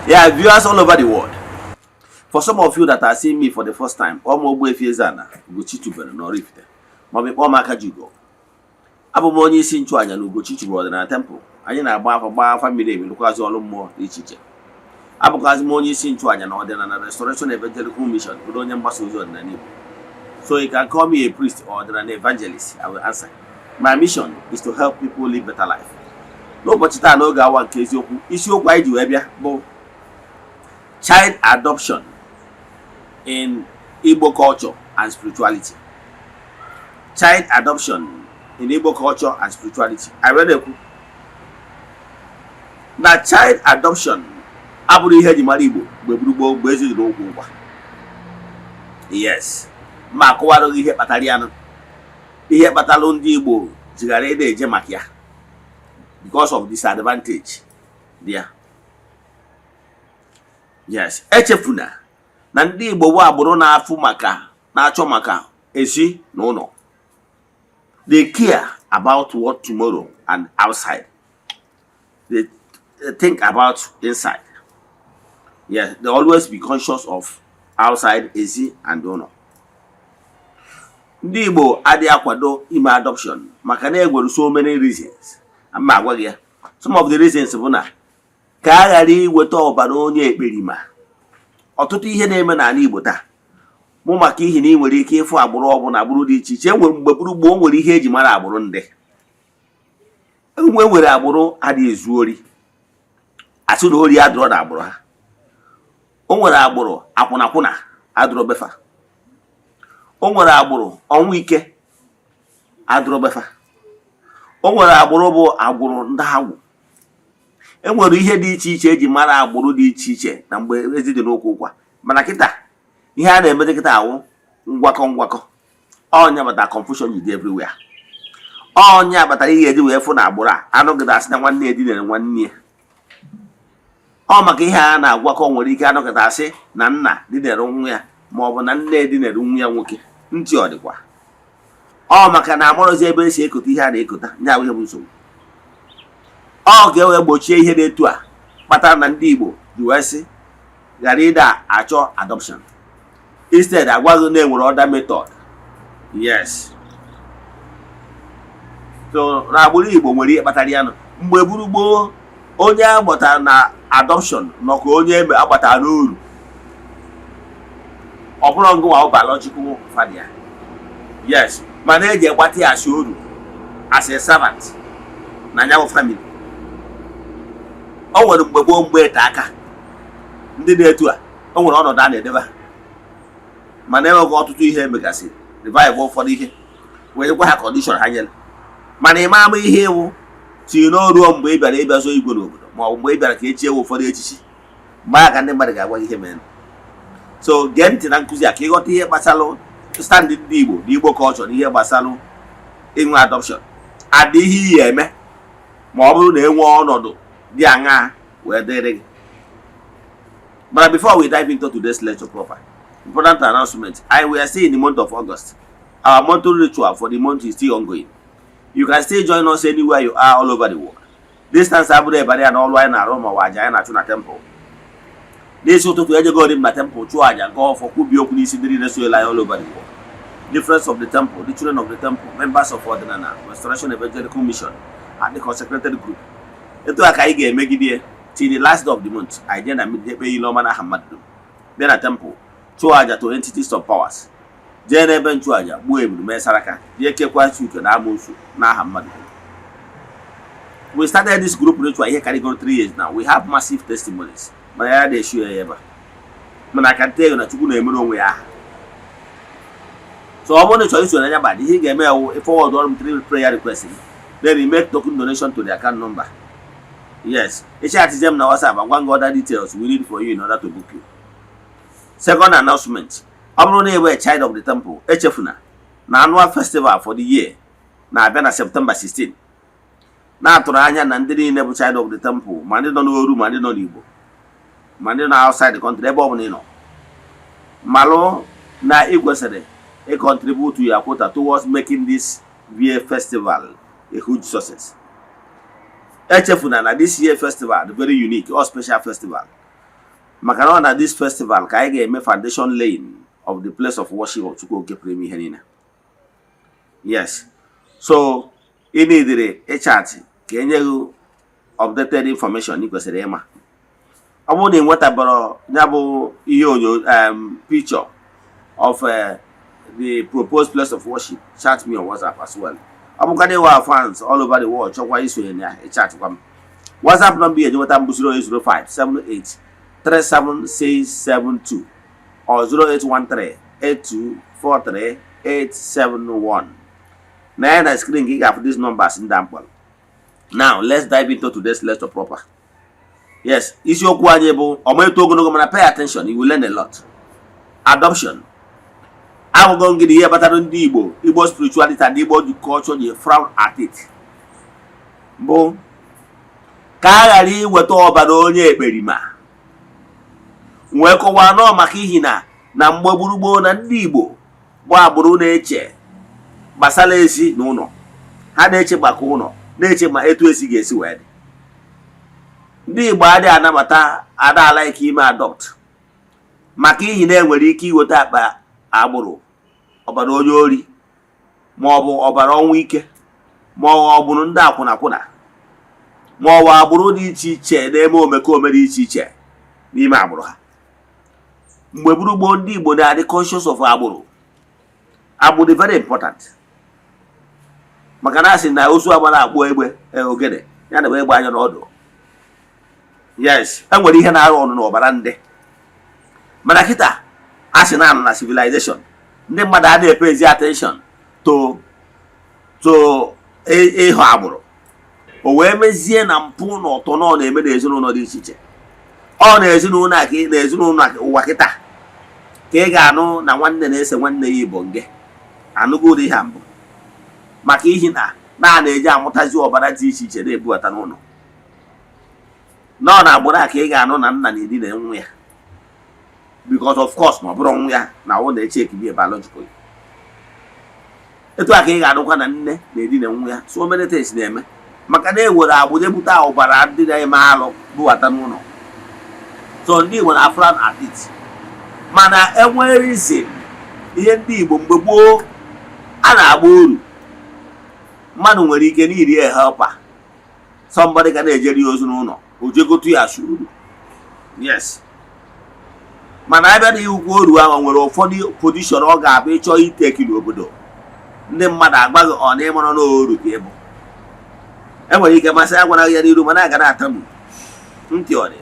Yeah, viewers all over the world. For some of you that are seeing me for the first time, ọ mụ Ogbuefi Eze-Ana Ugochi tubelu n'Oraifite, maọbụ ịkpọọ m Akajiugo. Abụ m onye isi nchụàjà na Ugochi tubelu ọdịnala temple. Anyị na-agba afa, gbaa afa miri emi, lụkwazị ọrụ mmụọ dị iche iche. Abụkwazị m onye isi nchụàjà na Ọdịnala Restoration Evangelical Mission, bụrụ onye mgbasa ozi ọdịnala Igbo. So you can call me a priest or ọdịnala evangelist, I will answer. My mission is to help people live better life. N'ụbọchị taa, n'oge awa nke eziokwu, isiokwu anyị ji wee bịa bụ child adoption in Igbo culture and spirituality. Child adoption in Igbo culture and spirituality. Anyị wee na-ekwu na child adoption abụrụ ihe eji mara Igbo mgbe gburugburu, mgbe ezi dị n'ụkwụ ụgwa. Yes, ma akọwara gị ihe kpatara ya nụ, ihe kpatara ndị Igbo jighara ịda eje maka ya, because of disadvantage dị ya. Yes, echefuna na ndị Igbo bụ agbụrụ na-afụ maka, na-achọ maka ezi na ụlọ. They care about what tomorrow and outside. They think about inside. Yes, they always be conscious of outside, ezi and ụlọ. Ndị Igbo adịghị akwado ime adoption maka na enwere so many reasons ama agwa gị ya. Some of the reasons bụ na ka a ghara iweta ọbara onye ekperima. Ọtụtụ ihe na-eme n'ala Igbo taa mụ maka ihi na ị nwere ike ịfụ agbụrụ ọbụla, agbụrụ dị iche iche enwere. Mgbe gburu gboo, nwere ihe eji mara agbụrụ ndị enwe. Nwere agbụrụ adịghị ezu ori, asị na ori adịrọ na agbụrụ ha. O nwere agbụrụ akwụnakwụna adịrọ befa. O nwere agbụrụ ọnwụ ike adịrọ befa. O nwere agbụrụ bụ agbụrụ ndị agwụ. E nwere ihe dị iche iche eji mara agbụrụ dị iche iche na mgbe ezi dị n'ụkwụ ụkwa. Mana kịta, ihe a na-emezi kịta awụ ngwakọ ngwakọ. Ọnya bata, confusion dị everywhere. Ọnya batara ihe eji wee fụ na agbụrụ a anọgide asị na nwanne ya dinere nwanne ya. Ọ maka ihe a na-agwakọ. Nwere ike anọkịta asị na nna dinere nwa ya, ma ọ bụ na nne dinere nwa ya nwoke. Ntị ọ dịkwa ọ maka na amarọzi ebe esi ekota ihe a na-ekota. Nya bụ ihe bụ nsogbu. Ọ ga ewee gbochie ihe dị etu a kpatara na ndị Igbo ji wee sị ghara ịda achọ adoption. Instead, agwaghị na enwere other method. Yes, so na agbụrụ Igbo nwere ihe kpatara ya nụ. Mgbe gburu gboo, onye agbatara na adoption nọ ka onye agbatara n'uru. Ọ bụrụ ngụnwa biological father ya, yes, mana eji agbata ya asị oru, as a servant na ya bụ family. O nwere mgbe gboo, mgbe ete aka ndị na-etu a, o nwere ọnọdụ a na-edebe ha, mana enweghị ọtụtụ ihe emegasịrị revive ụfọdụ ihe wee gwa ha condition ha nyere. Mana ịma ama ihe iwu tinye n'oruo mgbe ị bịara ịbịa zụọ igwe n'obodo, ma ọ bụ mgbe ị bịara ka echie ụfọdụ echichi, mgbe ahụ ka ndị mmadụ ga-agwa gị ihe mere. So gee ntị na nkụzi a ka ịghọta ihe gbasara stand ndị Igbo na Igbo culture na ihe gbasara inwe adoption, adị ihe iyi eme ma ọ bụrụ na e nwee ọnọdụ dị aṅaa wee dịrị gị. But before we dive into today's lecture proper, important announcement. I we are still in the month of August. Our monthly ritual for the month is still ongoing. You can still join us anywhere you are all over the world. Distance abụrụ ebara ya n'ọlụ anyị na-arụ ma ọ bụ aja anyị na-achụ na temple. N'isi ụtụtụ, ejegori m na temple chụọ aja, gaa ọfọ, kwubie okwu n'isi ndị niile soela anyị all over the world. The friends of the temple, the children of the temple, members of Ọdịnala Restoration Evangelical Mission and the consecrated group. Etu a ka anyị ga-emegide till the last day of the month. Anyị jee na mmiri ekpe ile ọma n'aha mmadụ dum, bịa na temple chụọ aja to entities of powers, jee n'ebe nchụaja gbuo ebulu, mee saraka, jee kekwa uke na amoosu n'aha mmadụ dum. We started this group ritual ihe karịgoro 3 years now. We have massive testimonies, mana ya na-eshu ya ebe a. Mana aka nte ego na Chukwu na-emere onwe ya aha. So ọ bụrụ na ị chọrọ iso na ya bad, ihe ị ga-eme ewu forward ọrụ m three prayer request gị, then you make token donation to the account number. Yes, ị chat m na WhatsApp, agwa gị other details we need for you in order to book you. Second announcement: ọ bụrụ na ị bụ a child of the temple, echefuna na annual festival for the year na-abịa na September 16. Na-atụrụ anya na ndị niile bụ child of the temple, ma ndị nọ n'oru, ma ndị nọ n'Igbo, ma ndị nọ outside the country, ebe ọ bụla ị nọ, malụ na ị kwesịrị ị contribute your quota towards making this year festival a huge success. Echefuna na this year festival dị very unique or special festival. Maka na ọ na this festival ka anyị ga-eme foundation laying of the place of worship of Chukwu Okike pụrụ ime ihe niile. Yes, so ị nidiri ịchat ka enye gị updated information ị kwesịrị ịma. Ọ bụrụ na ị nwetabara ya bụ ihe onyo picture of the proposed place of worship, chat me on WhatsApp as well. Ọ bụkwa na ịwa fans all over the world chọkwa isonye na ya, ịchatkwa m. WhatsApp number ya eji nweta m bụ 0805 78 37672 or 0813 8243 871. Na ya na screen ka ị ga-afụ these numbers ndị a mkpọrọ. Now let's dive into today's lecture proper. Yes, isiokwu anyị bụ ọma eto ogologo, mana pay attention, you will learn a lot. Adoption. Agwụgo ngị na ihe kpatara ndị Igbo, Igbo spirituality and Igbo culture ji frown at it bụ ka a ghara iweta ọbara onye ekperima. Wee kọwaa nọọ maka ihi na mgbe gburugburu na ndị Igbo bụ agbụrụ na-eche gbasara ezi na ụlọ ha, na-eche maka ụlọ, na-eche ma etu esi ga-esi wee dị. Ndị Igbo adịghị anabata ada ala ike ime adopt, maka ihi na enwere ike iweta akpa agbụrụ ọbara onye ori, ma ọ bụ ọbara ọnwụ ike, ma ọ bụrụ ndị akwụnakwụna, ma ọ bụ agbụrụ dị iche iche na-eme omekome dị iche iche n'ime agbụrụ ha. Mgbe gburugburu, ndị Igbo na-adị conscious of agbụrụ. Agbụrụ dị very important, maka na asị na ozu agbara akpụ egbe ogene ya na egbe anya n'ọdụ. Yes, e nwere ihe na-arụ ọnụ n'ọbara ndị. Mana kịta a sị na anọ na civilization, ndị mmadụ a na-epezi attention to ịhụ agbụrụ. O wee mezie na mpụ na ọtọ nọ na-eme n'ezinụlọ dị iche iche. Ọ na ezinụlọ a ka na ezinụlọ a ụwa kịta ka ị ga-anụ na nwanne na-ese nwanne ya igbo nge anụgo ụdị ihe a mbụ, maka ihi na a na-eji amụtazi ọbara dị iche iche na-ebubata n'ụlọ. Nọ na agbụrụ a ka ị ga-anụ na nna na-edina nwa ya, because of course na ọ bụrụ nwa ya na ọ na-eche ekibie biologically. Etu a ka ị ga-anụkwa na nne na-edina nwa ya. So many things na-eme maka na e nwere agbụrụ ebute ọbara ndị na-eme alụ bubata n'ụlọ. So ndị Igbo na frown at it, mana enwere reason ihe ndị Igbo mgbe gboo a na-agba oru. Mmadụ nwere ike n'iri a helper, somebody ga na-ejeri ya ozu n'ụlọ, o jegotu ya asụ uru. Yes, mana abịa na iwukwu oru ahụ, nwere ụfọdụ position ọ ga-abụ ịchọ iteki n'obodo, ndị mmadụ agbaghị ọ na ịmara n'oru ka ịbụ. Enwere ike masị agwara ya n'iru, mana aga na-atamu ntị ọ dị.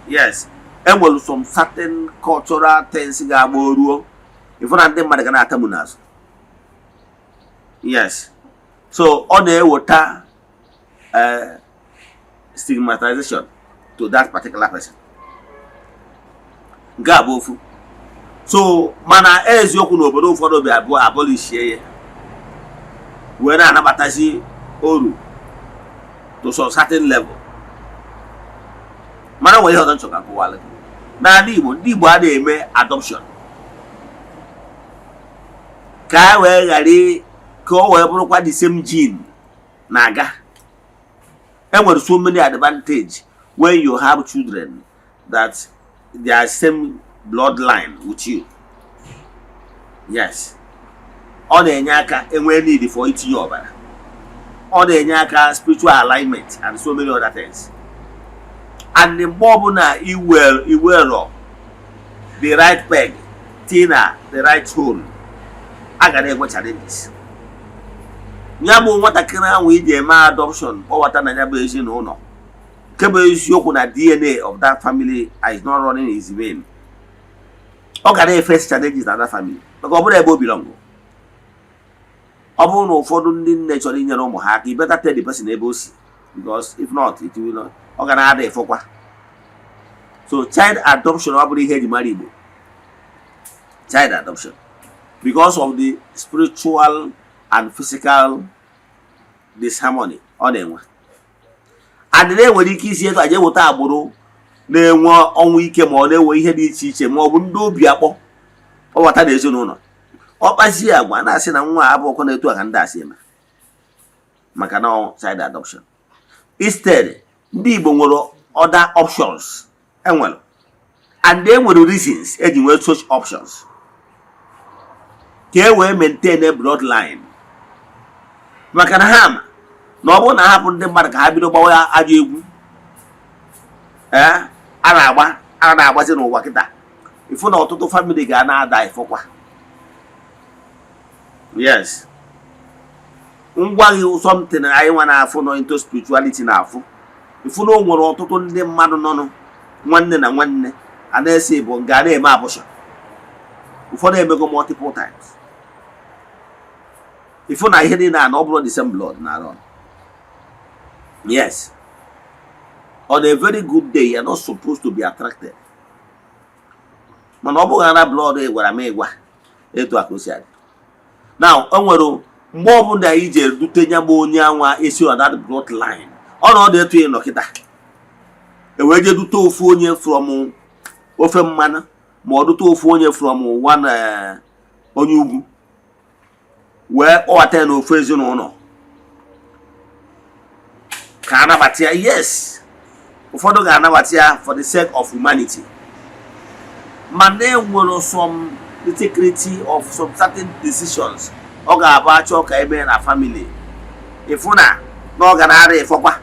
Yes, enwere some certain cultural things ga-agba oruo ịfụ na ndị mmadụ ga na-atamu n'azụ. Yes, so ọ na-eweta stigmatization to that particular person. Nke a bụ ofu. So mana eziokwu na obodo ụfọdụ bịa abụọ abolishie ya wee na-anabatazi oru to some certain level. Mana nwere ihe ọzọ nchọ ka nkọwalụ gị. N'ala Igbo, ndị Igbo a na-eme adoption ka a wee ghara ka o wee bụrụkwa the same gene na-aga. Enwere so many advantage when you have children that they are same bloodline with you. Yes, ọ na-enye aka enwee need for itinye ọbara, ọ na-enye aka spiritual alignment and so many other things. And mgbe ọbụla iwero the right peg tinye na the right hole, a ga na-enwe challenges. Ya bụ nwatakịrị ahụ iji eme adoption kpọwata na ya bụ ezinụlọ, nke bụ eziokwu na DNA of that family is not running his vein, ọ ga na-eface challenges na that family, maka ọ bụrụ ebe o belong. Ọ bụrụ na ụfọdụ ndị nne chọrọ inyere ụmụ ha aka, you better tell the person ebe o si, because if not, it will not, ọ ga na-ada efọkwa. So child adoption, ọ bụrụ ihe eji mara Igbo, child adoption, because of the spiritual and physical disharmony ọ na-enwe, and na-enwere ike isi etu aja eweta agbụrụ na-enwe ọnwụ ike, ma ọ na-enwe ihe dị iche iche, ma ọ bụ ndị obi akpọ ọbata na ezinụlọ. Ọ kpazie agwa na-asị na nwa a abụọkwa na etu a ka ndị asị eme, maka na ọ child adoption. Instead, ndị Igbo nwere other options. Enwere And e nwere reasons eji nwee such options, ka e wee maintain a bloodline, maka na ha ma na ọ bụrụ na hapụ ndị mmadụ ka ha bido gbawa ajọ egwu, ee, a na-agba, a na-agbazi n'ụwa kịta, ịfụ na ọtụtụ family ga na-ada. Ịfụkwa, yes, ngwa gị, something anyị nwa na-afụ nọ into spirituality na-afụ, ịfụ na o nwere ọtụtụ ndị mmadụ nọnụ nwanne na nwanne a na-ese bụ nga na-eme abortion. Ụfọdụ emego multiple times. Ịfụ na ihe niile a na ọ bụrụ the same blood na run. Yes, on a very good day, you are not supposed to be attracted, mana ọ bụghị na blood ị gwara m ịgwa etu a ka o si adị. Now, o nwere mgbe ọbụla anyị ji erute ya bụ onye anwa esi on that bloodline, ọ na ọ dị etu ị nọ kịta, ewee je dute ofu onye from ofe mmanụ, ma ọ dute ofu onye from one onye ugwu, wee kpọbata ya n'ofu ezinụlọ ka anabata ya. Yes, ụfọdụ ga-anabata ya for the sake of humanity, mana enwere some nitty of some certain decisions ọ ga-abụ achọ ka eme na family, ịfụ na ọ ga na-ara ịfọkwa.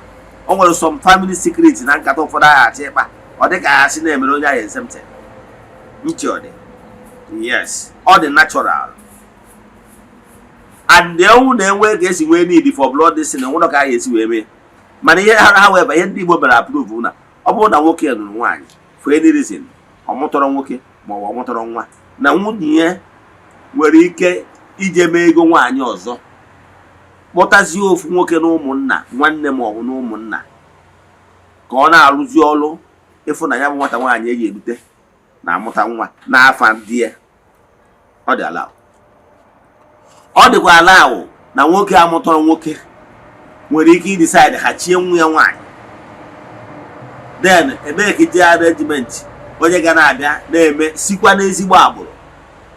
O nwere some family secret na nkata ụfọdụ agha achọ ịkpa, ọ dị ka ya sị na-emere onye ahụ exempted nchi. Ọ dị, yes, ọ dị natural. And ewu na-enwe ka esi nwee need for blood this na nwụrụ ka a ga-esi wee mee. Mana ihe ha wee ihe ndị Igbo mere approve na ọ bụrụ na nwoke nụrụ nwaanyị, for any reason ọ mụtọrọ nwoke ma ọ bụ ọ mụtọrọ nwa, na nwunye ya nwere ike ije mee ego nwaanyị ọzọ, kpọtazie ofu nwoke na ụmụnna nwanne ma ọ bụ na ụmụnna, ka ọ na-arụzi ọrụ ịfụ na ya bụ nwata nwaanyị eji erute na-amụta nwa n'afa di ya. Ọ dị ala, ọ dịkwa ala ahụ na nwoke amụtọrọ nwoke nwere ike idecide ha chie nwa ya nwaanyị, then ebee ka ije arrangement onye ga na-abịa na-eme sikwa n'ezigbo agbụrụ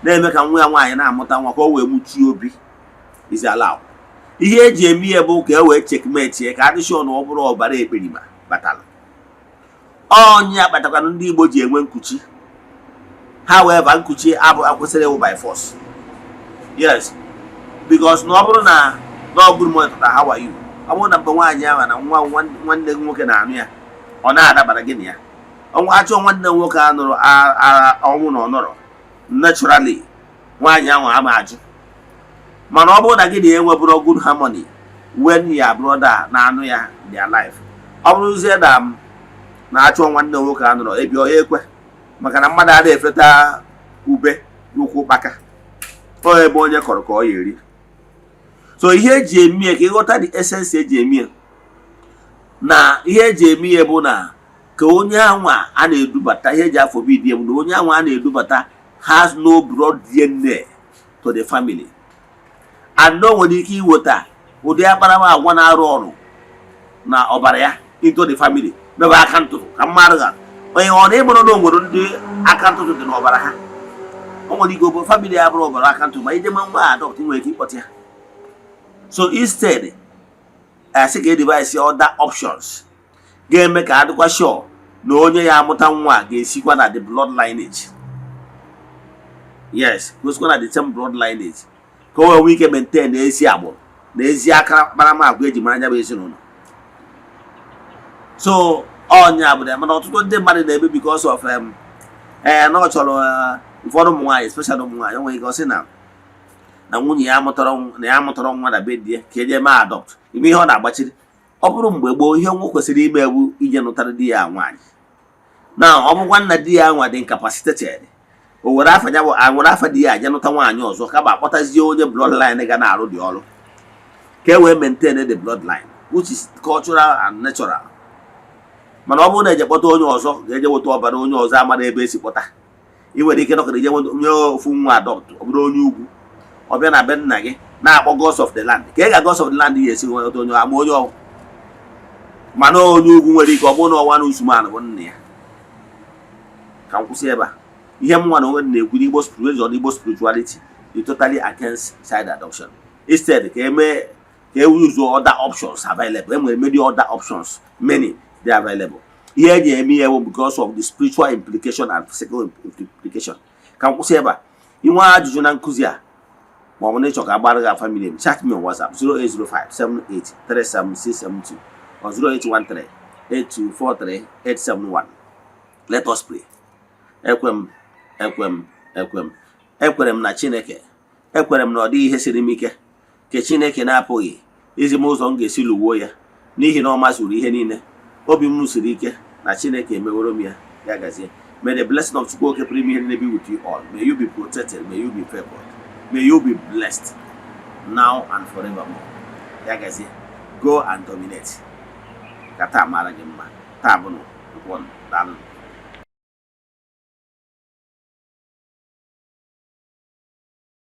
na-eme ka nwa ya nwaanyị na-amụta nwa, ka o wee mụchie obi, is allowed. Ihe eji eme ihe bụ ka e wee checkmate ya, ka adị sure na ọ bụrụ ọbara ekperima batara ọnya kpatakwana ndị Igbo ji enwe nkuchi. However, nkuchi abụ akwụsịrị ịwụ by force. Yes, because na ọ bụrụ na ọ bụrụ mọtata, how are you? Ọ bụrụ na mgbe nwaanyị ahụ na nwa nwanne gị nwoke na-anụ ya, ọ na-adabara gị na ya, ọnwa achọ nwanne m nwoke a nụrụ ọnwụ na ọ nọrọ naturally, nwaanyị ahụ ama ajụ. Mana ọ bụrụ na gị na ya enwebụrụ good harmony when your brother na-anụ ya their life, ọ bụrụzie na m na-achọ nwanne m nwoke a nụrụ ebi, ọ ya ekwe, maka na mmadụ adịghị efeta ube n'ukwu ụkpaka, ọ ebe onye kọrọ ka ọ ya eri. So ihe eji eme ya, ka ịghọta the essence eji eme ya, na ihe eji eme ya bụ na ka onye anwa a na-edubata, ihe eji aforbid ya bụ na onye anwa a na-edubata has no blood DNA to the family, and o nwere ike iweta ụdị akparamagwa na-arụ ọrụ na ọbara ya into the family, mebe aka ntụtụ ka mmadụ ga onye ọ na ịmụrụ na o nwere ndị aka ntụtụ dị n'ọbara ha. O nwere ike obo family ya bụrụ ọbara aka ntụtụ, ma ije ma nwa adopt, nwere ike ịkpọta ya. So instead, asị ka edevise other options ga-eme ka adịkwa sure na onye ya amụta nwa ga-esikwa na the blood lineage. Yes, gosikwa na the same blood lineage, ka o wee nwee ike maintain ezi agbụrụ na ezi aka akparamagwa eji mara anya bụ ezinụlọ. So ọnya bụ ya. Mana ọtụtụ ndị mmadụ na-eme because of ee, na ọ chọrọ ụfọdụ ụmụ nwaanyị, especially ụmụ nwaanyị, o nwere ike ọ sị na nwunye ya mụtara, na ya mụtara nwa na be di ya, ka eje mee adopt. Ime ihe ọ na-agbachiri, ọ bụrụ mgbe gboo, ihe nwa kwesịrị ime bụ ije nụtara di ya nwaanyị, na ọ bụkwa nna di ya nwa dị incapacitated, o were afa ya bụ were afa di ya aje nụta nwaanyị ọzọ, kama akpọtazie onye bloodline ga na-arụ dị ọrụ, ka e wee maintain the bloodline, which is cultural and natural. Mana ọ bụrụ na eje kpọta onye ọzọ ga-eje weta ọbara onye ọzọ amara ebe esi kpọta, ị nwere ike nọkọrọ ije nye ofu nwa adopt, ọ bụrụ onye ugwu, ọ bịa na be nna gị na-akpọ gods of the land, ka ị ga gods of the land ya esi nweta onye ama onye ọgwụ. Mana onye ugwu nwere ike ọ bụrụ na ọnwa na Usman bụ nna ya. Ka m kwụsị ebe a. Ihe m nwa na onwe na-ekwu n'Igbo spiritual, Igbo spirituality is totally against child adoption. Instead, ka eme ka e use other options available. E nwere many other options, many dey available. Ihe eji eme ihe bụ because of the spiritual implication and physical implication. Ka m kwụsị ebe a. Inwe ajụjụ na nkụzi a, ma ọ bụ na ịchọ ka agbara gị afa miri emi, chat me on WhatsApp 0805 7837672 or 0813 8243 871. Let us pray. Ekwe m, ekwe m, ekwe m, ekwere m na Chineke. Ekwere m na ọ dịghị ihe siri m ike nke Chineke na-apụghị izi m ụzọ m ga-esi lụwuo ya, n'ihi na ọ mazuru ihe niile. Obi m siri ike na Chineke emeworo m ya. Ya gazie. May the blessing of Chukwu Oke pụrụ ime ihe niile be with you all. May you be protected, may you be favored, may you be blessed now and forevermore. Ya gazie. Go and dominate. Ka taa mara gị mma. Taa bụ nkwọ. Daalụ.